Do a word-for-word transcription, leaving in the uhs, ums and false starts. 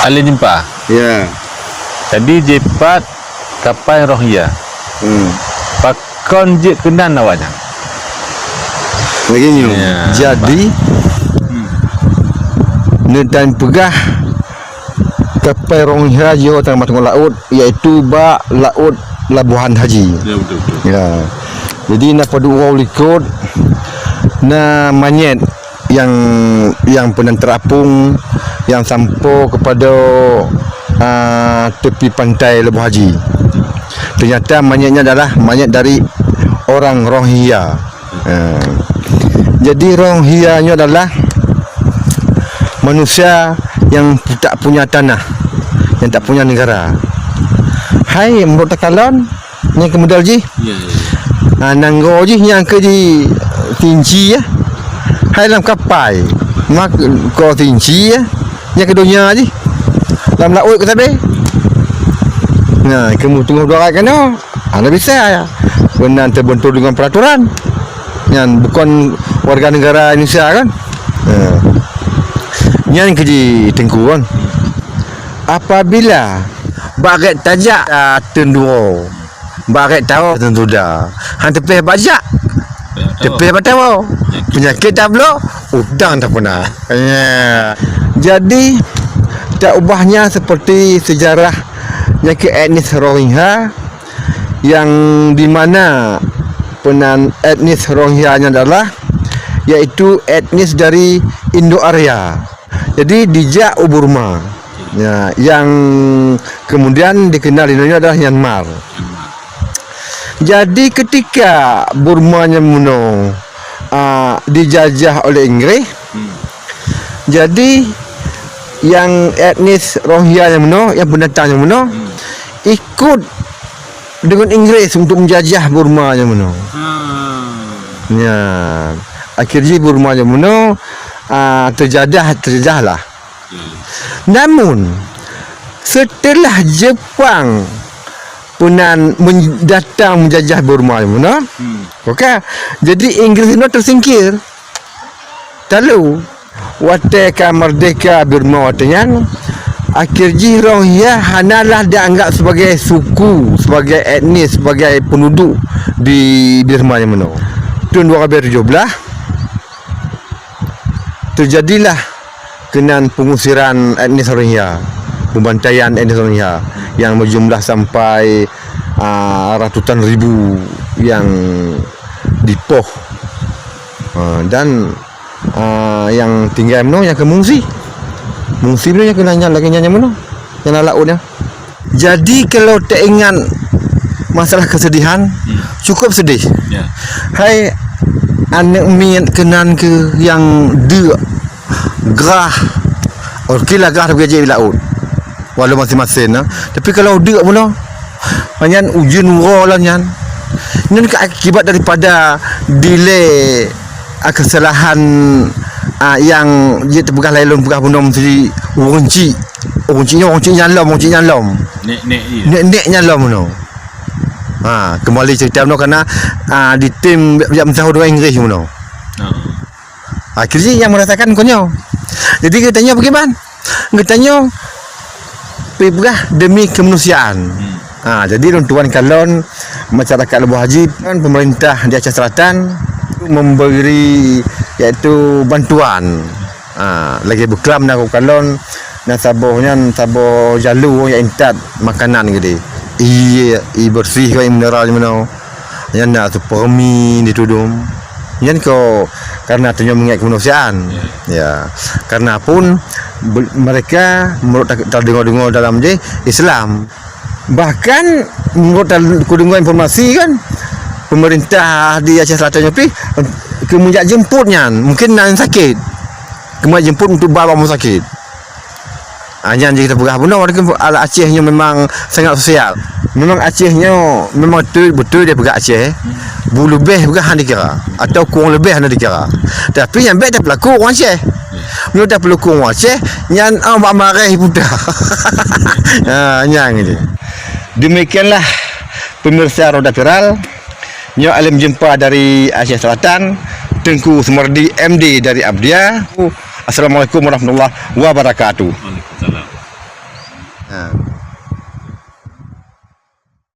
Alien jumpa. Ya. Jadi jipat kapai Rohingya. Hmm. Pakon jeuet keunan awaknyan? Lagi nyoe. Ya. Jadi, hmm, neutan peugah kapai Rohingya jih teuh bak laôt, yaitu bak laôt Labuhan Haji. Ya, betul, betul. Ya. Jadi, na padub uroe likot, na manyét nyang, nyang peunan teurapong nyang sampoe keupada, a, tepi pantai Labuhan Haji. Teunyata manyét nyan adalah manyét dari orang Rohingya. A, jadi Rohingya nyoe adalah manusia nyang tak punya tanah, nyang tak punya negara. Hai, meunurot takalon, nyang keu model jih. Ya, ya, ya. Ha, nanggroe jih nyang keu ji tinci, ya. Hai lam kapai. Mak ko tinci, ya. Nyang keu donya jih. Lam laôt keu sabe. Nah, keu teungoh dua keunoe. Hana bisa, ya. Peunan teubentur dengan peraturan. Nyan bukon warga negara Indonesia kan. Ha. Nyan keu ji Teungku kan. Apabila barek tajak, ah, teunduroe, barek tawoe teuntuda, han teupéh bajak, teupéh batawoe, peunyakét tabloe, utang tapuna. Ya. Jadi, tak ubahnya seperti sejarah nyang keu etnis Rohingya, yang di mana peunan etnis Rohingya nyan adalah, yaitu etnis dari Indo-Arya. Jadi, dijak u Burma. Ya, yang kemudian dikenal di dunia adalah Myanmar. Jadi, ketika Burma nyan meunoe, ah, dijajah oleh Inggris, hmm, jadi yang etnis Rohingya nyan meunoe, yang pendatang nyan meunoe, hmm, ikut dengan Inggris untuk menjajah Burma nyan meunoe. Ah. Ya, akhir jih Burma nyan meunoe, ah, terjajah, terjajah lah. Hmm. Namun, setelah Jepang peunan men-, datang menjajah Burma nyan meunoe, hmm, oke, jadi Inggris nyoe tersingkir. Lalu, watée ka merdeka Burma watée nyan, akhir jih Rohingya hanalah dianggap sebagai suku, sebagai etnis, sebagai penduduk di Burma nyan meunoe. Tahun dua ribu tujuh belas, terjadilah keunan pengusiran etnis Rohingya, pembantaian etnis Rohingya yang berjumlah sampai, ah, ratusan ribu yang dipoh. Ah, dan, ah, yang tinggai meunoe nyang keu mengungsi. Mengungsi meunoe nyang keu nyan lagée nyan meunoe. Nyang na laôt nyan. Jadi, kalau teuingat masalah kesedihan, hmm, cukup sedih. Ya. Hai, aneuk miet keunan keu nyang deuk grah. Oke lah, grah tapi jih laôt. Walau masing-masing, nah. Tapi kalau deuk meunoe, nyan ujeuen uroe lah nyan. Nyan ka akibat daripada delay, ah, kesalahan, ah, nyang jeuet teupeugah laén lôn peugah bunoe meusti ureueng chik, ureueng chik nyoe, ureueng chik nyan lom, ureueng chik nyan lom. Nek-nek jih. Nek-nek nyan lom meunoe. Ha, keumbali cerita meunoe karena, ah, ditem jak meusaho deungon Inggris meunoe. Ha. Akhirnya yang merasakan kon nyoe. Jadi geutanyoe bagaimana? Geutanyoe peugah demi kemanusiaan. Hmm. Ha, jadi lôn tuan kalon masyarakat Lebuh Haji, kan pemerintah di Aceh Selatan memberi, iaitu bantuan. Ha, lagée beuklam na kalon, na saboh nyan, saboh jalu nyang intat makanan geude. Ie, ie bersih, ie mineral meunoe. Nyan na Supermi di Tudong. Nyan ko karena tanyoe mengingat kemanusiaan. Ya. Ya. Karena pun be-, mereka menurut ta-, tadeungo-deungo dalam je Islam. Bahkan menurut ta-, kudeungo informasi kan, pemerintah di Aceh Selatan nyoe pih, eh, keu meujak jemput nyan, mungkin na nyang sakit. Keu meujak jemput untuk ba bak rumah sakit. Ah, nyan jih kita peugah bunoe, walaupun ala Aceh nyoe memang sangat sosial. Memang Aceh nyoe memang beutôi, beutôi dia peugah Aceh. Bu leubeh peugah hana dikira atau kurang leubeh hana dikira. Tapi nyang bèk tapeulaku ureueng Aceh. Meunyoe tapeulaku ureueng Aceh, nyan, ah, bak mareh puta. Ah, nyan jih. Demikianlah pemirsa Roda Viral. Nyoe alim jumpa dari Aceh Selatan, Teungku Sumardi M D dari Abdia. Assalamualaikum warahmatullahi wabarakatuh. Waalaikumsalam. Ha.